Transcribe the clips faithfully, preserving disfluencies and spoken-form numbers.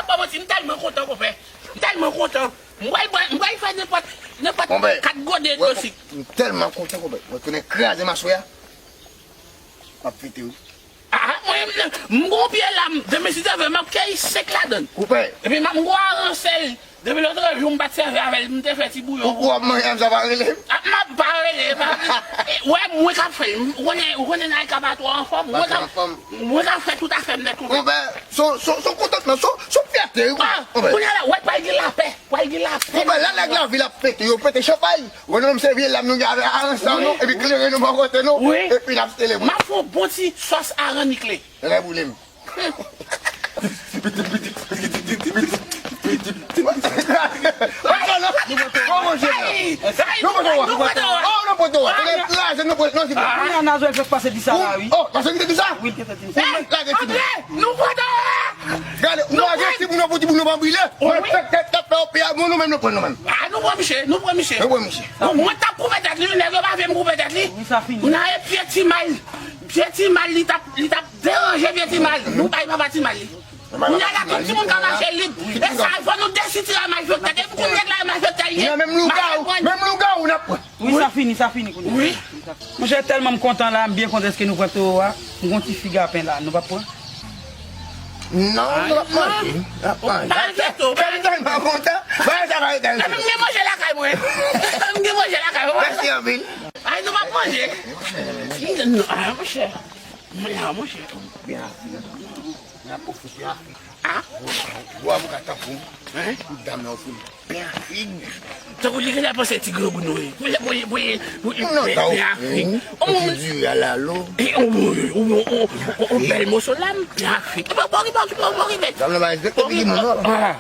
Pa manti, m tèlman kontan, konpè. M tèlman kontan. M pral, m pral fè nenpòt, nenpòt kat gode dlo sik. M tèlman kontan, konpè. Mwen tounen kraze m aswè a. M ap fete, wi. Ah, mwen, m gon pye la, m, demen si Dye vle, m ap keyi senk ladan l. Konpè. Epi m ap, m gon aransèl. Depi lòt jou m pa t sèvi avè l, m te fè ti bouyon. Ou, ou ap manje avè sa pa rele m? Ah, m ap pa rele, pa rele. Eh, wè, mwen k ap fè l. Ou konnen, ou konnen Naïka pa twò anfòm. Mwen k ap, mwen k ap fè tout afè m nèt konpè. Konpè, son, son, son kontantman, son, son fyète, wi. Ah, konpè. Kounye a la, wè, pral gen lapè. Pral gen lapè. Konpè, la nèg lavil ap pete, yo pete chanpay. Wè nou menm se vye lam nou gen avè aransan nou, epi kleren nou bò kote nou, epi n ap selebre. M ap fè yon bon ti sòs arannikle. Lè boule m. Nou pran twa. Oh, nou pran twa. Kounye a Nazwèl fèk pase di sa la, wi. Oh, Nazwèl te di sa? Wi, l te fèk di sa. Lage ti bout. Nou pran twa. Gade, ou lage ti bout, nou pran ti bout, nou pran brile. Mwen fèk tèt tap fè opi a, bon, nou menm nou pran nou menm. Ah, nou pran misye, nou pran misye. Nou pran misye. Mwen t ap koupe tèt li, nèg yo pa vle m koupe tèt li. Wi, sa fini. Kounye a e pye ti mal. Pye ti mal, li t ap, li t ap deranje pye ti mal. Nou bay papa ti mal li. Kounye a la, tout timoun ka mache lib. E sa, fò nou desitire malfektè. Depi kounye a la, malfektè l ye. Menm lougawou, menm lougawou n ap pran. Wi, sa fini, sa fini kounye a. Wi. Monchè, tèlman m kontan la, m byen kontan èske nou pran towo a. M gon ti fig a pen la, nou p ap pran? Non, nou p ap manje. Nou p ap manje. Pa enkyete w, pa enkyete w. M tèlman kontan. Bagay sa pa enterese m. Epi m gen manje lakay mwen. M gen manje lakay mwen. Mèsi anpil. Ay, nou p ap manje. Non, ay, monchè. Mwen la, monchè. Byen afik. N ap ofri byen afik. Ah? Gwo avoka tankou m. Hein? Tout dam nan ofri m byen afik. Tankou li genlè panse ti granmoun nou ye. Voye, voye, voye, voye. Non, byen afik. Yon ti diri alalo. E, yon, yon bèl moso lam, byen afik. Pa, pa okipe, okipe, pa okipe. Dam nan pa respekte figi moun, non. Ah.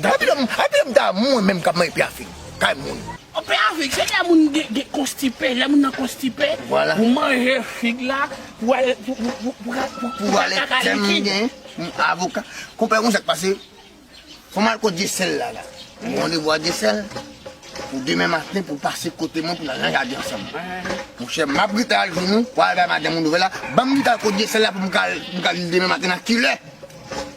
Epi lè m, epi lè m ta mwen menm k ap manje pye afik kay moun. Pye afik, se lè moun gen, gen konstipe, lè moun nan konstipe, ou manje fig la, pou al, pou, pou, pou, pou, pou, pou al kaka likid. Tèm gen, m avoka. Konpè, konn sa k pase? Fò m al kot Dyesèl la, la. M gen randevou a Dyesèl pou demen maten, pou l pase kote mwen, pou n al nan jaden ansanm. Monchè, m ap gentan al jwenn ou, pou al bay madanm ou nouvèl la. Ban m gentan al kot Dyesèl la, pou m ka al, pou m ka al demen maten nan kilè.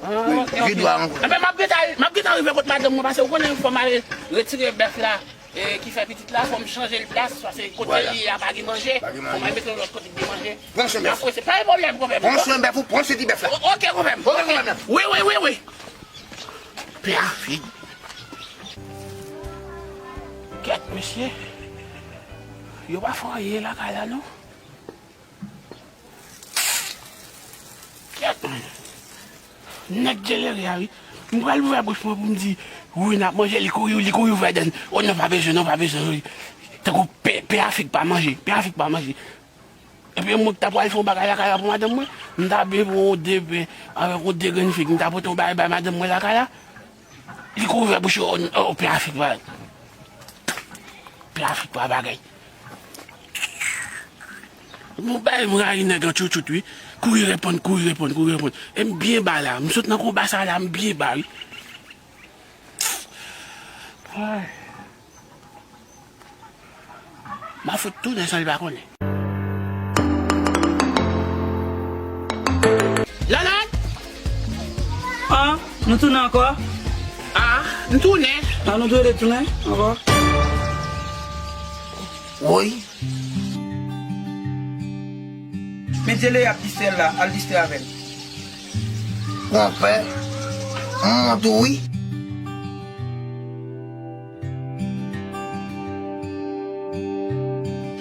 Ah, ok. Wi, je dwa rankontre. Enben, m ap gentan, m ap gentan rive kot madanm mwen, paske ou konnen fò m al retire bèf la, e, ki fè pitit la, fò m chanje l plas, paske kote l ye a pa gen manje. Pa gen manje. Fò m al mete l lòt kote ki gen manje. Pran swen bèf ou. Apre, se pa yon pwoblèm, konpè m. Pran swen bèf ou, pran swen ti bèf la. O-, ok, konpè m. Ok, konpè m. Wi, wi, wi, wi. Pye afik. Kèt, mesye. Yo pa fè anyen lakay la, non. Kèt, men. Nèg djelere a, wi. M pral ouvè bouch mwen pou m di, wi, n ap manje, li kouri, li kouri ouvè dèn. O non, pa bezwen, non, pa bezwen, wi. Tankou pye, pye afik pa manje, pye afik pa manje. Epi mwen ki ta pral fè yon bagay lakay la pou madanm mwen, m ta byen pran yon de pen avèk yon de grenn fig, m ta pote yon bagay bay madanm mwen lakay la. Li kouvè bouch yo, o, pye afik pa, pye afik pa bagay. Bon, bay m rayi nèg an tchoutchout, wi. Kouri reponn, kouri reponn, kouri reponn. E m byen ba la. M sot nan konba sa la, m byen ba, wi. Ay. M a fout tounen san li pa konnen. Lanlàn! Ah, nou tounen ankò? Ah, m tounen. Ah, nou tou de tounen ankò? Woy. Men Dyelere ap distrè l la, al distrè avè l. Konpè, m monte w wi.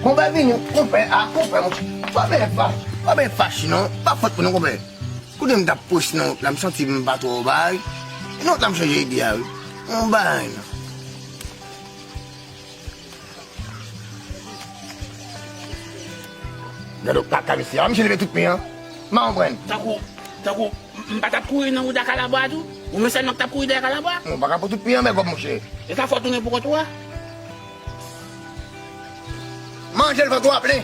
Konpè vini, konpè, a konpè, monchè. Pa byen fache, pa byen fache non, pa fòt pou nou konpè. Kote m t ap pwese nan wout la, m santi m pa twò bay. E nan wout la m chanje ide a wi. Yon bagay non. Gade w kaka mesye a, misye leve tout men an. M pa konprann. Tankou, tankou, m, m pa t ap kouri nan wout a Kalabwa tou? Ou menm sèlman k t ap kouri dèyè Kalabwa? Bon, w pa ka pran tout men an, men gòb monchè. E sa fè w tounen pou kont ou a? Manje l vant ou a plen.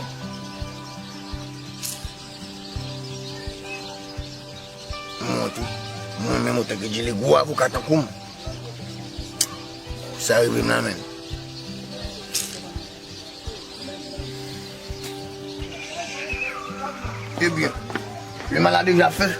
M wont wi. Mwen menm otan ke Djele gwo avoka tankou m. Sa rive m la menm. Ebyen, le mal a déjà fait.